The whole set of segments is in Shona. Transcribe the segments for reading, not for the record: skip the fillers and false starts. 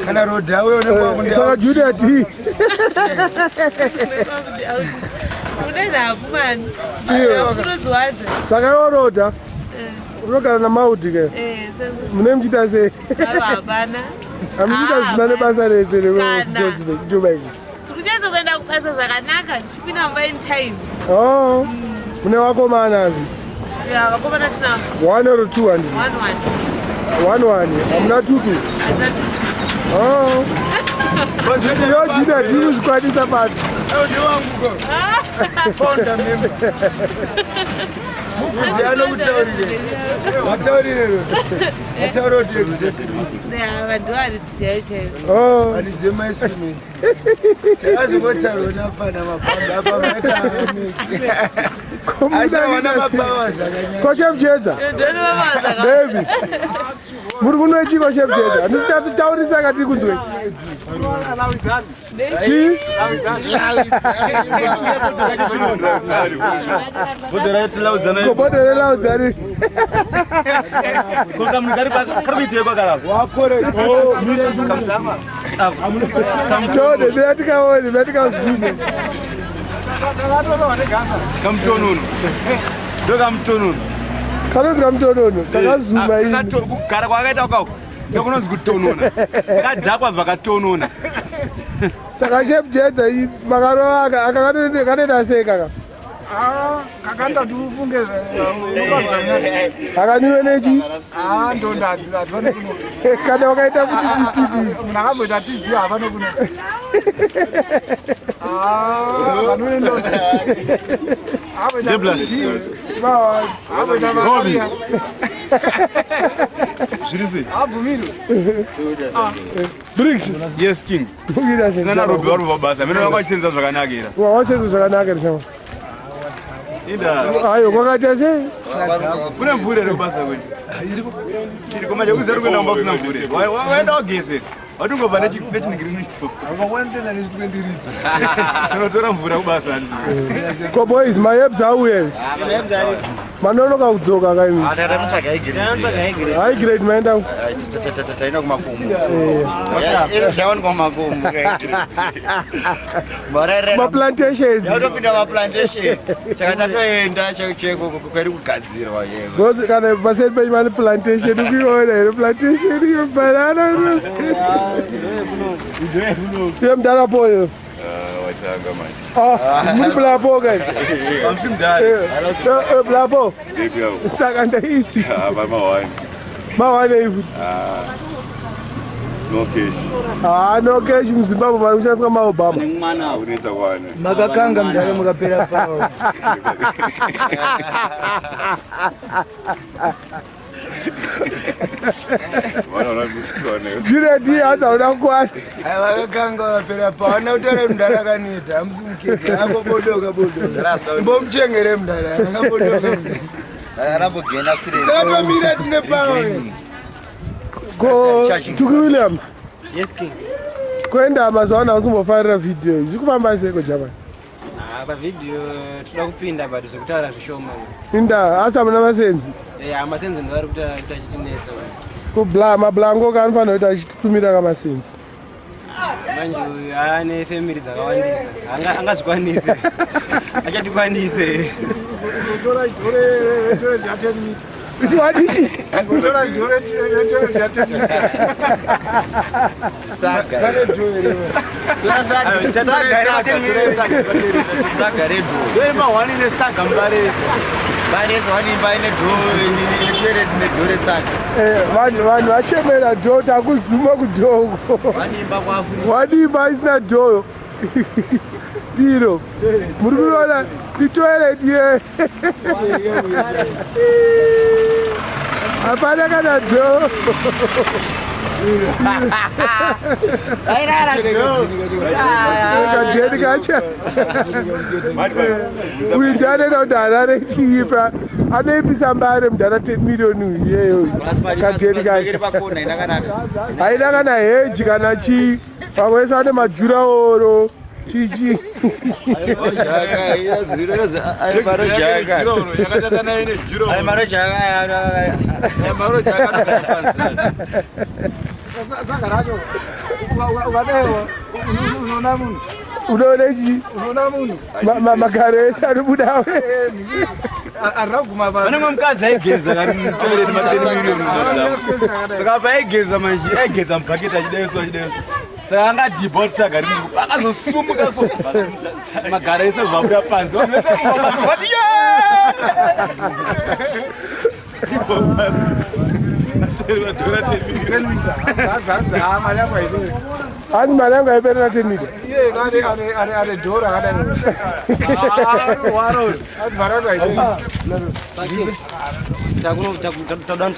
Kana rodha uyo unenge wakunde. Saka Junior T. Une nhapu mani. Iyo. Unodziwadza. Saka iwe rodha unogara namaudi ke. Eh, Mune muchiita sei? saka hapana. Hamuchiita Ah, zvisina nebasa rese Kana. reJoburg. Tikunyatso kuenda kubasa zvakanaka tichipinda mumba in time. Oh. Mune vakomana asi. Ya, vakomana tinavo. 1 or 200. 1 1. 1 1. Hamuna 2 2. Atatu. Oh. Yo Junior T kuzvikwanisa papi. Ndewangu ko. Founder member. Mubvunze anokutaurire. Wataurire rodha. Wataura kuti exactly. Ya, vanhu varidzi chaivo chaivo. Oh. Varidzi vemainstruments. Takazongotaurwa nafana mapamba apa maita avamiki. Asi havana mapowers akanyanya. Ko Chef Jedza. Ndozvavazaka. Baby. Muri kunwe chiko Chef Jedza. Handisikatsitaurisa kati kunzwe. Chi? Kobodo relaudzani. Tone, mira tikaone, mira tikazume. Kamutonono. Ndokamutonono. Kanonzi kamutonono, takazuma ini. Kugara kwakaita ukako ndokunonzi kutonona. Kadhakwa bva katonona. Saka Chef Jedza makarova aka aka kanoita sei kaka? Kakanda tiufunge. Akaniwe nechi? Ndonda hadzivane kuno. Kana wakaita futi TB. Munhu akamboita TB havane kuno. Vanone ndonda. Akamboita Debla. TB. Akamboita malaria. Zviri sei? Abvumirwe. Briggs. Yes king. Kuita sei? Tina naRobi vari kubva basa. Mene vanga vachisenza zvakanakira. Wawasenza zvakanaka here chama? Inda. Ayo kwakaita sei? Kune mvura here kubasa kwenyu? Iriko manje kuziva uri kuenda kumba kusina mvura. Waenda wageze. Watungobva nechiningirinicho. Unotora mvura kubasa. Ko boys, maherbs auya here? Manonoka kudzoka kaimi. Tatamutsvaga High grade maenda. Taenda kumakomo. Zvawanikwa mumakomo. Maplantations. Yautopinda maplantation. Saka tatoenda cheko kweri kugadzirwa cheko. Because kana paseri penyu pane plantation ukuiona here plantation iyo banana iye mudhara poyo. Wachanga manje. Ah, muri blapo guys. Hamusi mudhara. Blapo. Ndepi yavo? Saka ndaipi? Ah, mawani. Mawane ipi? No cash. Ah, no cash muZimbabwe mari kushandiswa maObama. Unetsa kwana. Makakanga mudare mukapera pawo. Vanoona kusikwana. Junior D hanzi hauna kukwana. Ai vakakanga vakapera pawo. Ana kutaura kuti mudare akaneta. Hamusi mukete. Akobodoka bodoka. Imbomuchengere mudare. Akabodoka mudare. Arambogena straight. Saka tomira tine pawo. Ko Tuki Williams. Yes king. Kuenda mazuva ano hausimbofarira vhidhiyo. Zviri kufamba sei kuJapan? Ah, pavhidhiyo toda kupinda but zvekutaura zvishoma. Inda asi hamuna masenzi. Eh, masenzi ndo ari kuita achitinetsa. Kubla mablango kaanofanira kuti achititumira kamasenzi. Manje uyu ane family dzakawandisa. Angazvikwanise. Achatikwanise. Tora dhore toilet ya 10 meter. Kuti wadichi? Tora dhore toilet ya 10 meter. Saga. Pane dhoo here? Saga. Saga redho. Ndoimba hwani nesaga mubaresa. Baresa wanimba ine dhoo ine toilet nedhoo retsaga. Eh, vanhu vachemera dhoo takuzuma kudhoo uko. Wanimba kwafu. Wadimba isina dhoo. Iro. Muri kuona itoilet ye. Hapana kana dhoo. Kadheni kacho. Uyu ndianoenda kuti Harare chiipa. Anoipisa mbare mudhara 10 million uyu iyeyo. Kadheni kacho. Pakona inakanaka. Haina kana heji kana chii. Vamwe vese vane majuraoro. Chichi. Ai marojaka. Saka racho ukadaiwo unoona munhu. Unoona chi? Unoona munhu. Magaro ese anobuda. Arina kuguma pa. Pane mukadzi aigeza kari mutoilet ma 10 million. Saka paaigeza manje aigeza mubhaketi achidaiso achidaiso. Saka angadhibha kuti saka ri akazosumuka so magaro ese kubva abuda panze. Vanhu vese vati yeah! Hanzi mari yangu haiperi na 10 meter. Iye ane ane ane ane dhora akadai. Hanzi mari yangu haiperi. Toda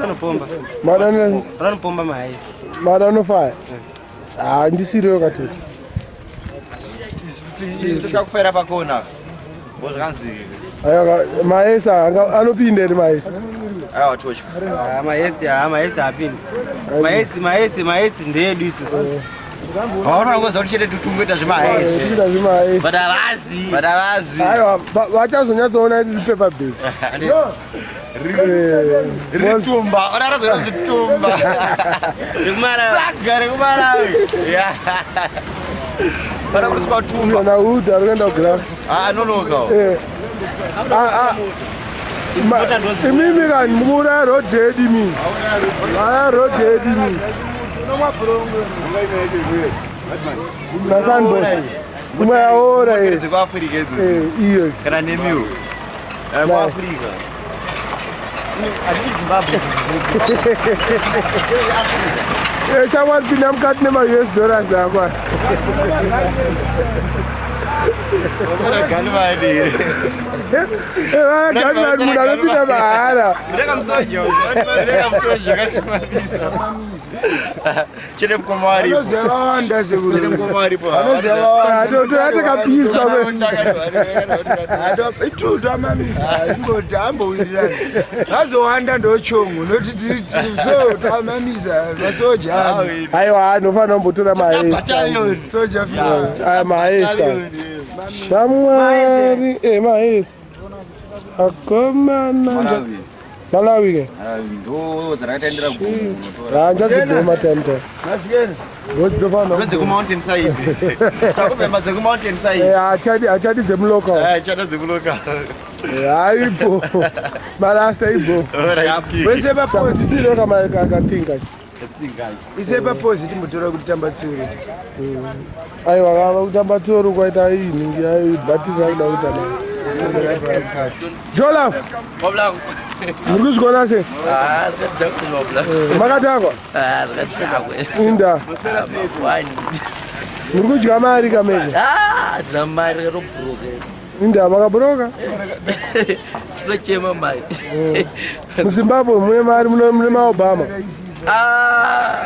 nopomba. Mari Toda nopomba mahaist. Mari anofaya. Ah, ndisiriyo katoti. Tosvika kufaira pakona. Ngozvakanzi Aiwa maesa anopinda here maesa? Aiwa tosvika. Mahaist, mahaist haapindi. Mahaist, mahaist, mahaist ndeyedu isusu. Haona ngoza kuti chete tutungoita zvemahaist. Tuita zvemahaist. But havazi. But havazi. Aiwa vachazonyatsoona kuti paper bag. Ritumba, ona razoita zitumba. Rekumarawi. Saga rekumarawi. Yeah. Pana kuriswa tumba. Kana udhu ari kuenda kugraft. Ah, anonoka. Eh. Ah, ah. Imimi kani mukuuraya road yedu imimi. Uraya road yedu imimi. Nasanbot. Imwe yaora iyi. DzekuAfrica idzo. Eh, iyo. Kana nemiwo. KuAfrica. Hatisi Zimbabwe. Shamwari pinda mukati nema-US dollars akwa. Ganimani munhu anopinda mahara. Chete mukoma waripo. Anoziva vawanda sekuru. Chete mukoma waripo. Anoziva vawanda. Takapiswa. Itutu amamisa ingoti ambowirirana. Vazowanda ndochongo noti tiri tiri so tamamisa masoja. Aiwa anofanira kumbotora maesta. Soja Aya maesta. Shamwari eh maesta. Akomana. Malawi ke. Ndo dzarakaendera kugomo. Hanjadzigoma time time. Masikeni. Ndodzinofanira. Ndo dzekumountain side. Takubhema dzekumountain side. Eh achadi achadi dzemulocal. Eh achadi dzemulocal. Haibo. Marasta ibo. Wese papozi. Sisiro kama kapinga. Ise papozi timbotora kutamba tsuri. Aiwa kava kutamba tsuri kwaita ini aibhatisa kuda kutamba. Jolaf. Muri kuzvikona sei? Makatakwa? Zvakatakwa. Inda. Muri kudya mari kamene? Tina mari rakatobhuroka. Inda makabhuroka? Tinochema mari. MuZimbabwe mune mari mune maObama.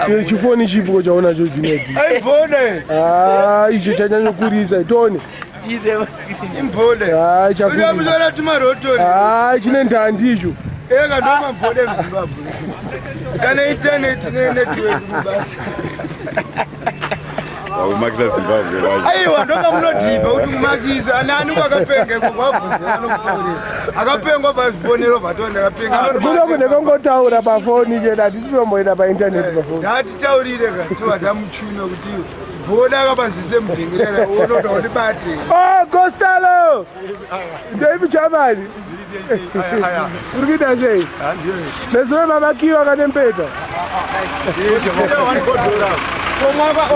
Iyo chifoni chipo chaunacho Junior D. iPhone. Ah, icho chanyanyokurisa itone. Imvole. Ah, chakurisa. Unomutora tumarotori. Ah, chine ndandi icho. Eka ndo mabvode muZimbabwe. Kana internet ne network mubati. Wakumakisa Zimbabwe manje. Aiwa ndo pamunodhibha kuti mumakisa anani kwakapenga iko kwabvunza vanokutaurira. Akapengwa pafonero bhatoni akapenga. Kuno kune kongotaura pafoni chete hatisi tomboenda paintaneti pafoni. Ndatitaurire ka tova tamuchuna kuti bvoda akapazise mudhengerera unoda undibate. Oh, Costello! Ndeipi chamani? Uri kuita sei? Nezuro mamakiwa kane mpeta.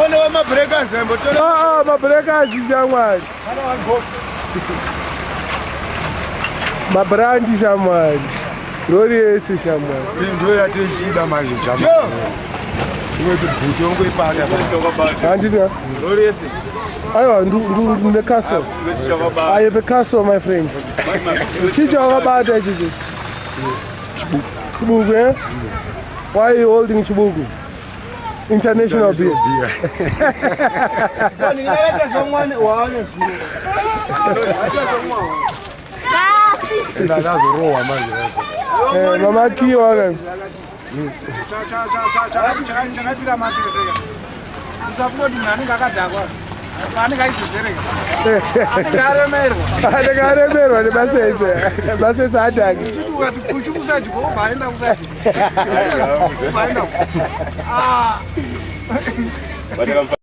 One mabreakers ambotora. Ah, mabreakers shamwari. Mabrandi shamwari. Rori yese shamwari. Ndiyo yatichida manje chama. Imwe tibvute ongoipaka. Handiti? Rori yese. Aiwa, ndine castle. I have a castle, my friend. Chicho wakabata ichichi. Chibuku. Chibuku, eh? Why are you holding Chibuku? International beer. Ndakazorohwa manje. Eh, mamakiwa ke. Chakafira masekeseka. Musafunga kuti munhu anenge akadhakwa. Anenge aizezereka. Anenge aremerwa. Anenge aremerwa nemasese. Masese adhaki. Uchiti ukati kuchu kusadya obva aenda kusadya. Obva aenda. Ah. But